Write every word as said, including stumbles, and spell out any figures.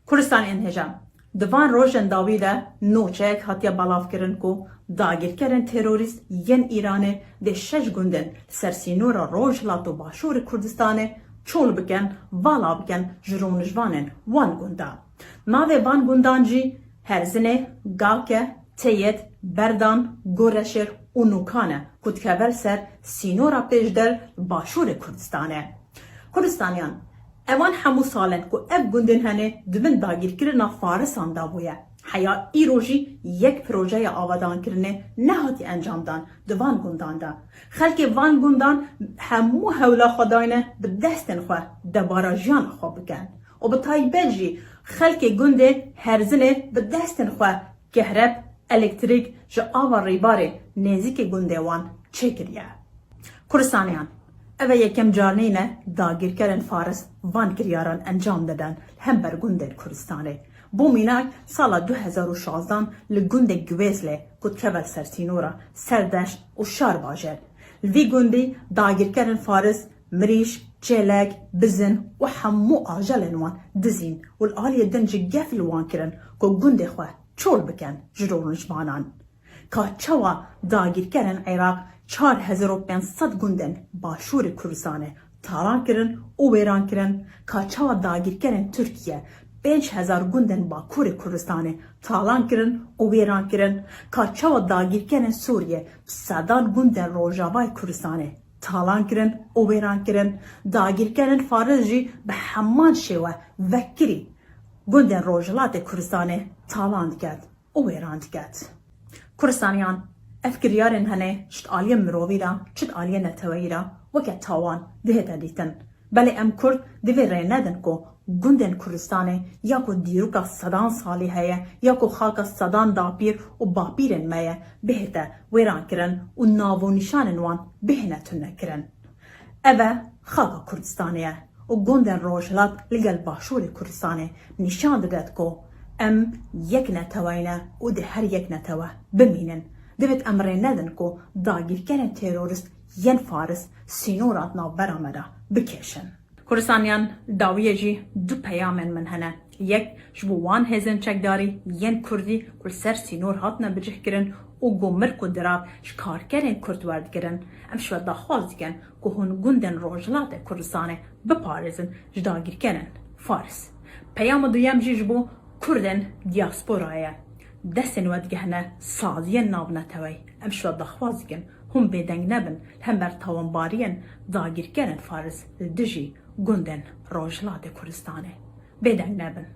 Kurdistanê yên hêja. Di van rojên dawî de nûçeyek hatiye belavkirin ku dagîrkerên terorîst yên Îranê dê şeş gundên li ser sînora rojhilat û başûrê Kurdistanê çol bikin, vala bikin ji rûnişvanên wan gunda. Navê van gundan jî Herzinê, Gake, Teyet, Berdan, Goreşêr û Nûkan e ku dikeve li ser sînora pêşder li başûrê Kurdistanê. Kurdistaniyan, evan hemû sal in ku ev gundên henê di bin dagîrkirina Farisan de bûye. Heya îro jî yek projeya avadankirinê nehatiye encamdan di van gundan de. Xelkê van gundan hemû hewla xwe dayne bi destên xwe debara jiyana xwe bikin. Û bi taybet jî xelkê gundê Herzinê bi destên xwe kehreb, elektrîk ji ava rêbarê nêzîkê gundê wan çêkiriye. Kurdistaniyan, ev e yekem car nîne dagîrkerên Faris van kiryaran encam didin li hember gundên Kurdistanê. Bo mînak, sala du hezar û şazdan li gundê Guêzlê ku dikeve li ser sînora Serdeşt û Şarbajê. Li vî gundî dagîrkerên Faris mirîş, çêlek, bizin û hemû ajelên wan dizîn û li aliyê din jî gef li wan kirin ku gundê xwe çol bikin ji rûnişvanan. Ka çawa dagîrkerên Iraq çar hezar û pênc sed gundên başûrê Kurdistanê talan kirin û wêran kirin, ka çawa dagîrkerên Tirkiye pênc hezar gundên Bakurê Kurdistanê talan kirin û wêran kirin, ka çawa dagîrkerên Sûriye bi sedan gundên Rojavayê Kurdistanê talan kirin û wêran kirin, dagîrkerên Faris jî bi heman şêwe vekirî gundên Rojhilatê Kurdistanê talan diket û wêran diket. Kurdistaniyan, ev kiryarên hene çi di aliyê mirovî re, çi di aliyê neteweyî re weke tawan dihête dîtin. Belê em Kurd divê rê nedin ku gundên Kurdistanê ya ku dîroka sedan salî heye, ya ku xaka sedan dapîr û bapîrên me ye, bihête wêrankirin û nav û nîşanên wan bihêne tunekirin. Ev e xaka Kurdistanê ye û gundên Rojhilat li gel Başûrê Kurdistanê nîşan dide ku em yek netewe ne û dê her yek netewe bimînin. Divêt em rê nedin ku dagîrkerên terorîst yên Faris sînora di navbera me de bikêşin. Kurdistaniyan, dawiyê jî du peyamên min hene. Yek, ji bo wan hêzên çekdarî yên Kurdî ku li ser sînor hatine bicihkirin û ku mirk û dirav ji karkerên Kurd werdigirin, em ji we daxwaz dikin ku hûn gundên Rojhilatê Kurdistanê biparêzin ji dagîrkerên Faris. Peyama duyem jî ji bo Kurdên diasporayê ye. Destên we digehine saziyên navneteweyî. Em ji we daxwaz dikin hûn bêdeng nebin li hember tawanbariyên dagîrkerên Faris li dijî gundên Rojhilatê Kurdistanê. Bêdeng nebin.